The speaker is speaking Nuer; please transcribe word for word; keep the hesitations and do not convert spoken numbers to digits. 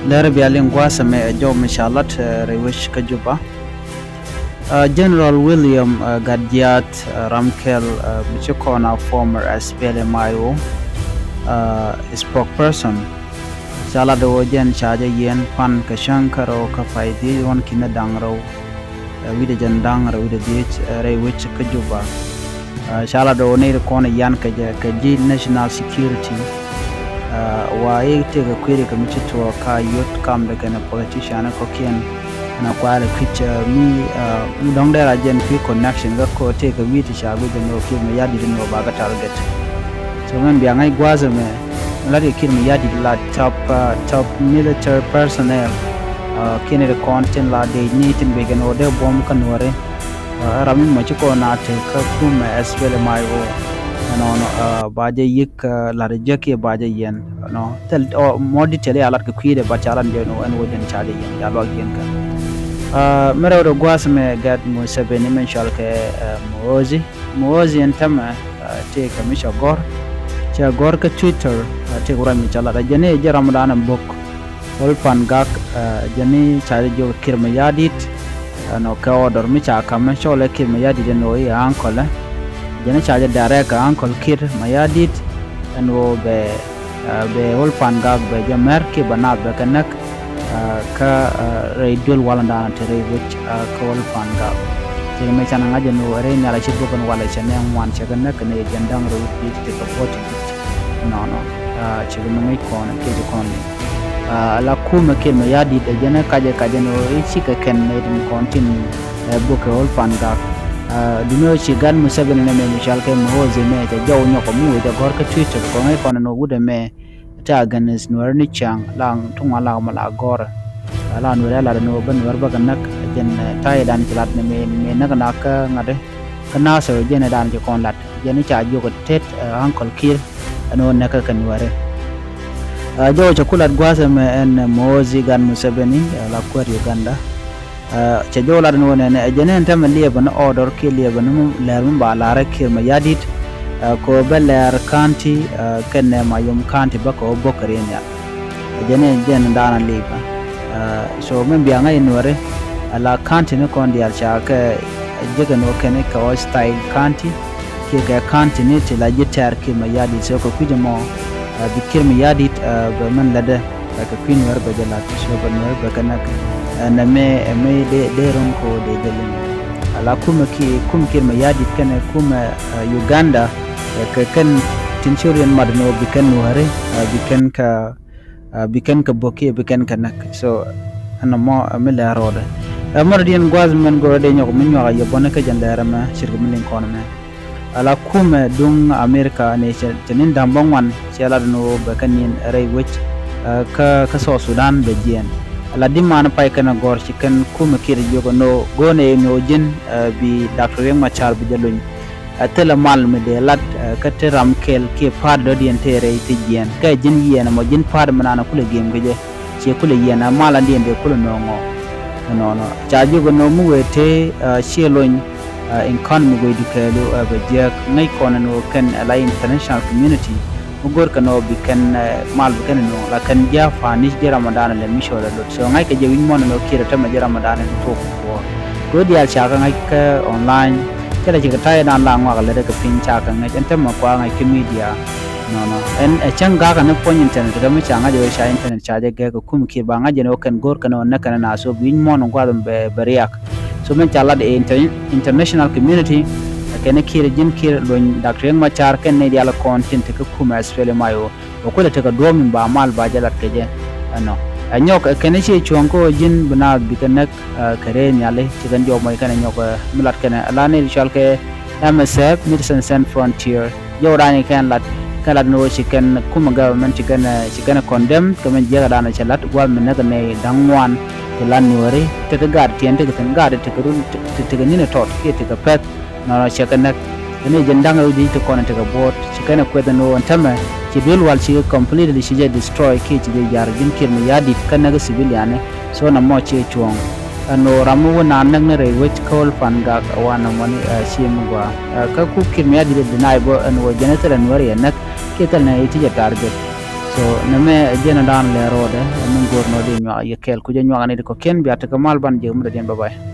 Lɛr bia liŋ gua̱a̱th ɛmɛ ɛ jɔw mi ca lat rɛy wec kä Juba. General William Gatjiath Ramkɛl mi ci kɔn a former S P L M I O spokesperson ca lat ɣöö jɛn ca jɛ yiɛn pan kɛ cäŋ kärɔw kä pay dhieec ruɔ̱n ki̱n da̱ŋ rɛw wi̱cdɛ jiɛn da̱ŋ rɛw wi̱cdɛ dhieec rɛy wec kä Juba. Ca lat ɣöö nɛy ti kɔn yan kɛ jɛ kɛ ji̱ national security. Wa i̱ tëëkɛ kui̱dɛ kɛ mi ci tuɔɔk ka youth kamdɛ kɛnɛ politician kɔ̱kiɛn. Ɛn a kualɛ kui̱c mi mi dɔ̱ŋ dee ra jɛn kui̱ connection kä kɔ tëëkɛ wi̱i̱ ti ca guic ɛn ɣöö Kiir Mayardit ɛn ɣöö bakɛ target. So mɛn bia ŋäc gua̱a̱th ɛmɛ mi latkɛ Kiir Mayardit la top top military personnel. Kiɛn ri kɔn tin la dee ni tin guic ɛn ɣöö dee buɔ̱m kä Nuääri. Ram mi mɔ ci kɔn a te kä kumɛ S P L M I O. Ɛnɔnɔ ba jɛ yik lat jɛ kiɛ ba jɛ yɛn nɔ thil mɔ detail ya lat kɛ kui̱dɛ ba ca lat jɛ nɔ ɛn wä jɛn ca jɛ yɛn ca luak yɛn kä. Mi rɛw rɛ gua̱a̱th mɛ Gat Museveni mɛ cual kɛ Muhoozi. Muhoozi ɛn tämɛ tëëkɛ mi cɔ gɔ̱r cɛ gɔ̱r kä Twitter. Tëëkɛ ruac mi ca lat jɛ ni jɛ ram dan bok. Ol Pangak jɛn ni ca jɛ jiök Kiir Mayardit. Ɛnɔ kɛ order mi ca kamɛ cɔlɛ Kiir Mayardit ɛn ɣöö i̱ uncle. Jɛn ni ca jɛ direct kɛ uncle Kiir Mayardit ɛn ɣöö bɛ bɛ Ol Pangak bɛ jɛ mɛr kiɛ bɛ naath bɛ kɛ näk. Kä rɛy duel walɛ da̱a̱n te rɛy wec kä Ol Pangak. Cɛ mɛ can ŋa̱c ɛn ɣöö rɛy nhial a ci bok ɛn walɛ cɛ nɛ ŋuan cɛ kɛ näk kɛ nɛ jɛn da̱ŋ rɛy wec ti kɛ buɔt ti dit. Nɔnɔ cɛ kɛ mi ŋäc kɔn kiɛ cɛ kɔn liŋ. Ala kumɛ Kiir Mayardit ɛ jɛn ɛ kacɛ kacɛ ni ɣöö i̱ cikɛ kɛn nɛy tin kɔn tin ɛ bukɛ Ol Pangak. Duŋni ɣöö ci Gat Museveni nɛ mɛ mi cɔal kɛ Muhoozi mɛ cɛ jɔw nyɔk ɔ mi wec ɛ gɔ̱r kä Twitter kɔn ɛ kɔn ni ɣöö wut ɛmɛ te against Nuääri ni cäŋ la tuŋuan la mɛ la gɔ̱rɛ. La Nuääri ɛ lat ni ɣöö bä Nuääri bä kɛ näk jɛn ta̱yɛ dan ci lat ni mɛ mɛ näk na kä ŋa̱t kä Nasir jɛn ɛ dan ci kɔn lat jɛn ca jiök ɛ tet uncle Kiir. Ɛn ɣöö näkä kɛ Nuääri. Jɔw cɛ ku lat gua̱a̱th ɛmɛ ɛn Muhoozi Gat Museveni la kuäär Uganda. Cɛ jɔw lat ɛn ɣöö nɛnɛ ɛ jɛn ɛn tämɛ liɛpɛ ni order kiɛ liɛpɛ ni lɛr mi ba la̱rä Kiir Mayardit. Kɛ ɣöö bä lɛr county kɛnɛ Mayom county bä kɛ ɣöö bok kɛ riɛn nhial. Ɛ jɛn ɛn jɛn da̱a̱n a liɛpɛ. So min bia ŋäc in Nuääri ala county ni kɔn diaal ca kɛ jek ɛn ɣöö kɛn kɛ hostile county. Kiɛ kɛ county ni ti la ji̱ tɛ̈r Kiir Mayardit so kɛ kui̱c ɛmɔ bi Kiir Mayardit bɛ mɛn lätdɛ kɛ kui̱ Nuäär bɛ jɛ la̱t so bɛ Nuäär bɛ kɛ näk. Nɛ mɛ ɛ mɛ dee dee ro̱ŋ ko dee jɛ liŋ. Ala kumɛ ki kumɛ Kiir Mayardit kɛnɛ kumɛ Uganda kɛ kɛn tin ci riɛn mat ni wä bi kɛn Nuääri bi kɛn kɛ bi kɛn kɛ bok kiɛ bi kɛn kɛ näk. So ɛn ɛmɔ mi lɛ rɔɔdɛ. Ɛ mɔr diɛn gua̱a̱th mɛn go̱rɛ dee nyɔk mi nyuak a yɛ bɔni kä jɛn lɛɛrɛ mɛ cirkɛ mi liŋ kɔn mɛ. Ala kumɛ duŋ Amerika ni cɛ nin da̱ŋ bä ŋuan cɛ lat ni wä bɛ kɛ nin rɛy wec kä kä South Sudan bɛ jiɛn. Ala di man pay kɛn a gɔr ci kɛn kumɛ Kiir jiök ni wä go̱o̱nɛ ni wä ji̱n bi Doctor Riek Machar bi jɛ luny. Ɛ thilɛ mal mi dee lat kä ti ram kɛl kiɛ pa̱a̱t dɔ̱diɛn tëë rɛy ti jiɛn kɛ ji̱n yiɛn ɛmɔ ji̱n pa̱a̱t mi naan ɛ kulɛ gem kɛ jɛ. Ciɛ kulɛ yiɛn ɛ mal andiɛn dee kulɛ nööŋɔ. Ɛnɔnɔ ca jiök ɛn ɣöö mi wëë tëë ciɛ lony. Economy guecdu kɛɛliw ɛ bɛ jiääk ŋäc kɔn ɛn ɣöö kɛn ɛ la international community. Mi go̱rkɛ nɔ bi kɛn mal bi kɛn nööŋ la kɛn jia̱ pa̱a̱nic ji̱ Ramadan lɛ mi cɔl ɛ lot so ŋa̱ckɛ jɛ wi̱c muɔ̱n ɛn ɣöö Kiir ɛ tämɛ ji̱ Ramadan ɛn tok kuɔɔr. Kɛ ɣöö diaal ca kɛ ŋa̱c kä online. Cɛ lɛ cikɛ ta̱yɛ dan la ŋuak lɛ rɛ kɛ piny ca kɛ ŋäc ɛn tämɛ kua ŋa̱c kä media. Nɔnɔ ɛn ɛ cäŋ ga̱a̱kä ni puɔ̱ny internet kɛ mi ca ŋa̱c ɛ ɣöö ca internet ca jɛ gɛɛk kɛ kum Kiir ba ŋa̱c ɛn ɣöö kɛn go̱o̱r kɛn ɣöö näk kɛn ɛn a so bi wi̱c muɔ̱ɔ̱n ŋuath ɛn bɛ bɛ riak. So min ca lat ɛ international community kɛn Kiir ji̱n Kiir luny Doctor Riek Machar kɛn nɛy diaal kɔn tin te kä kumɛ S P L M I O. Ɛ kulɛ tekɛ duɔ̱ɔ̱p min ba mal ba jɛ lat kɛ jɛ. Ɛnɔ ɛ nyɔk ɛ kɛn ciɛ cuɔ̱ŋ kä ɣöö ji̱n bi naath bikɛ näk kɛ rɛy nhiali ci kɛn jɔw mɔc kɛn ɛ nyɔk mi lat kɛn ɛ la nɛy cual kɛ M S F, Médecins Sans Frontières. Jɔw da̱a̱n ci kɛn lat kɛn lat ni ɣöö ci kɛn kumɛ government ci kɛn ci kɛn condemn kɛ min jiɛkɛ da̱a̱n cɛ lat gua̱a̱th mi näk nɛy da̱ŋ ŋuan. Ti la Nuääri tekɛ gaat tiɛn tekɛ thi̱n gaat tekɛ run tekɛ ni̱n ɛ tɔt kiɛ tekɛ pɛ̈th. Nɔnɔ cɛ kɛ näk. Kɛn i̱ jɛn da̱ŋ rɛw ji̱ ti kɔn tekɛ buɔ̱ɔ̱t ci kɛn ɛ kuɛth ɛn ɣöö ɛn tämɛ ci duel wal ci completely ci jɛ destroy kiɛ ci jɛ jar ji̱n Kiir Mayardit kä näk civilian. So nɔmɔ ciɛ cuɔ̱ɔ̱ŋ. Ɛn ɣöö ram mi wä naan näk ni rɛy wec kä Ol Pangak ɛ wa nɔmɔni ɛ ci mi gɔaa. Kä ku Kiir Mayardit ɛ deny bä ɛn ɣöö jɛn ɛ thilɛ Nuääri ɛ näk kiɛ thilɛ nɛ i̱ ti jɛ target. So nɛmɛ ɛ jɛn ɛ da̱a̱n lɛ ro̱o̱dɛ ɛ min Wär nɔ di nyuak yɛ kɛɛl kucä nyuak ni di kɔ̱kiɛn bia tekɛ mal ban jek mi dɔ̱diɛn bye bye.